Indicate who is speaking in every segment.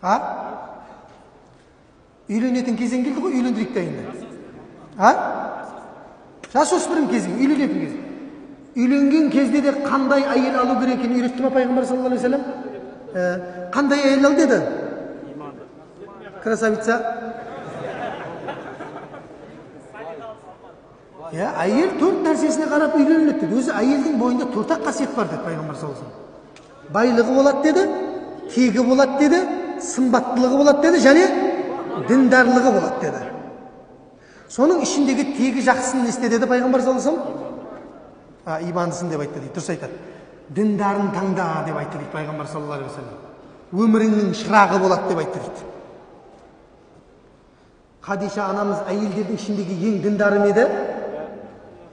Speaker 1: А? Үйленетін кезең келді ғой, үйлендірейік те енді. А? Жасөспірім кезең, үйленетін кезең. Үйленген кезде де қандай әйел алу керек екенін үйретті ма пайғамбар саллаллаху алейхи уассалам? Қандай әйел ал деді? Красавица. Иә, әйел төрт нәрсесіне қарап үйленіледі деді. Өзі әйелдің бойында төрт-ақ қасиет бар деді пайғамбар саллаллаху алейхи уассалам. Байлығы болады деді, тегі болады деді, сымбаттылығы болады деді, және діндарлығы болады деді. Соның ішіндегі тегі жақсысын не істе деді пайғамбар саллаллаху алейхи уассалам? Имандысын деп айтты дейді, дұрыс айтады. Діндарын таңда деп айтты дейді пайғамбар саллаллаху алейхи уассалам. Өміріңнің шырағы болады деп айтты дейді. Хадиша анамыз әйелдердің ішіндегі ең діндары ма еді?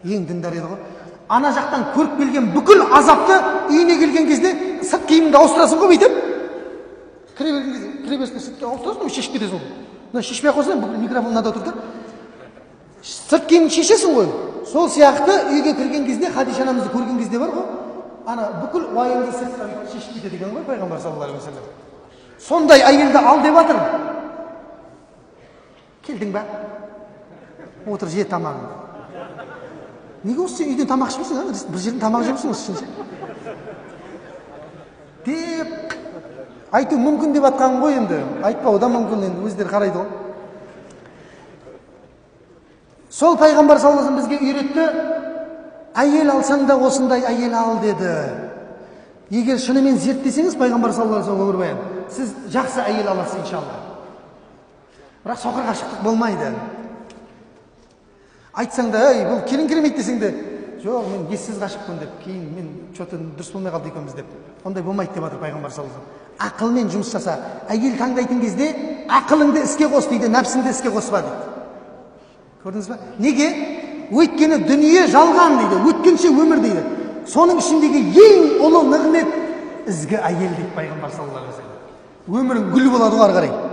Speaker 1: Ең діндар еді ғой. Ана жақтан көріп келген бүкіл азапты үйіне келген кезде сырт киіміңді ауыстырасың ғой бүйтіп. Кіре берген кезде, кіре берісінде сырт киім ауыстырасың ғой, шешіп кетесің ғой. Мына шешпей ақ қойсаң, бүкіл микрофон мынада отыр да. Сырт киіміңді шешесің ғой. Сол сияқты үйге кірген кезде Хадиша анамызды көрген кезде бар ғой, ана бүкіл уайымды сыртқа шешіп кетеді екен ғой пайғамбар саллаллаху алейхи уассалам. Сондай әйелді ал деп жатыр. Келдің бе? Отыр, же тамағыңды. Неге осы сен үйден тамақ ішпейсің, а? Бір жерден тамақ жепсің осы сен. Деп айту мүмкін деп атқан ғой енді. Айтпауы да мүмкін енді, өздері қарайды ғой. Сол пайғамбар саллаллаху алейхи вассалам бізге үйретті, әйел алсаң да осындай әйел ал деді. Егер шынымен зерттесеңіз пайғамбар саллаллаху алейхи вассалам өмірбаян, сіз жақсы әйел аласыз иншалла. Бірақ соқыр ғашықтық болмайды. Айтсаң да, ей, бұл келін келмейді десең де, жоқ, мен ессіз ғашықпын деп, кейін мен что-то дұрыс болмай қалды екеуміз деп. Ондай болмайды деп жатыр пайғамбар саллаллаху алейхи вассалам. Ақылмен жұмыс жаса. Әйел таңдайтын кезде ақылыңды іске қос дейді, нәпсіңді іске қоспа дейді. Көрдіңіз ба? Неге? Өйткені дүние жалған дейді, өткінші өмір дейді. Соның ішіндегі ең ұлы нығмет ізгі әйел дейді пайғамбар саллаллаху алейхи вассалам. Өмірің гүл болады ғой ары қарай.